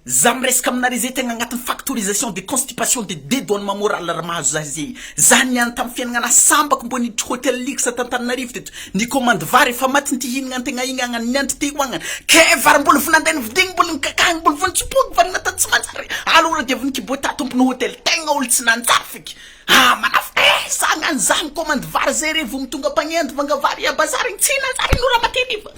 Za miresaka aminareo zay tegna agnatin'ny factorisation de constipation de dedouanement moral raha mahazo za zay. Za niany tamin'ny fiaignana sambako mbô niditry hotel luxe t'Antananarivo teto, nicommande vary efa maty nty hihinagna antegna igny agna niandry teo agna ke vary mbola vao nandeha nividigny mbola nikakahagna mbola vao nitsobohagna vary natao tsy manjary alors dia avy nikibôta tompon'ny hotel tegna olo tsy nanjary feky ah manafo eh za agnano za nicommande vary zay re vao mitonga mpagnendy vanga vary a bazary igny tsy nanjary igny ora maty hariva.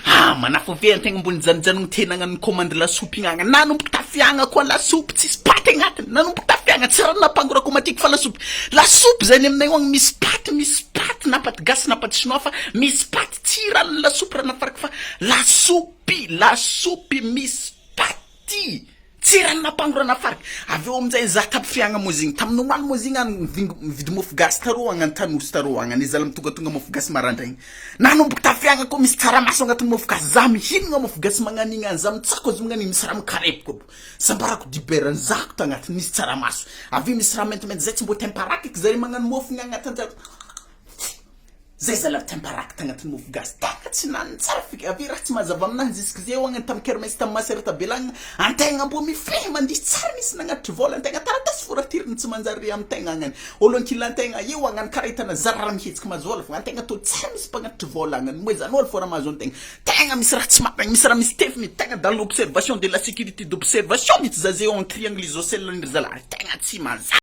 Ah manafo ve antegna mbô nijanojanogno tena agnano nicommande lasopy igny agny nanomboka tafiagna koa lasopy tsisy paty agnatiny nanomboka tafiagna tsy rano napango rakomatiko fa lasopy lasopy zany aminay agny misy paty misy paty na paty gasy na paty chinois fa misy paty tsy ranony lasopy raha nafariko fa lasopy lasopy misy paty. Tsy eran'ny nampangorana fariky. Avy eo aminjay za tapifiagna moa zegny tamin'ny omaly moa zegny any mivingo mividy mofo gasy tarô agny antanosy tarô agny ane zala mitongatonga mofo gasy marandraigny. Nanomboka tafiagna koa misy tsaramaso agnatin'ny mofo gasy za mihinagna mofo gasy magnan'igny any za mitsako azy magnan'igny misy raha mikarepoka aby. Sambarako dibera nizahako tagnatiny misy tsaramaso. Avy eo misy raha maintimainty zay tsy mbô temparaky eky zare magnano mofo igny agnatin'ny Zay zala temparaky tagnatin'ny mofo gasy tegna tsy nanjary fika avy raha tsy mazava aminahy jusque zay agny tam kermesse tam masera tabelagna antegna mbô mifehy mandihy tsary misy nagnatitry vôla antegna taratasy foratiriny tsy manjary re amintegna agny olo ankilantegna eo agnano karaha hitana zara raha mihetsiky mahazo vôla fogna antegna tô tsary misy mpagnatitry vôla agny moezan'olo fô raha mahazo antegna tegna misy raha tsy marigny misy raha misy tefy mihitsy tegna dans l'observation de la sécurité d'observation mihitsy za zay en triangle isocèle ndry zalahy tegna tsy manjary.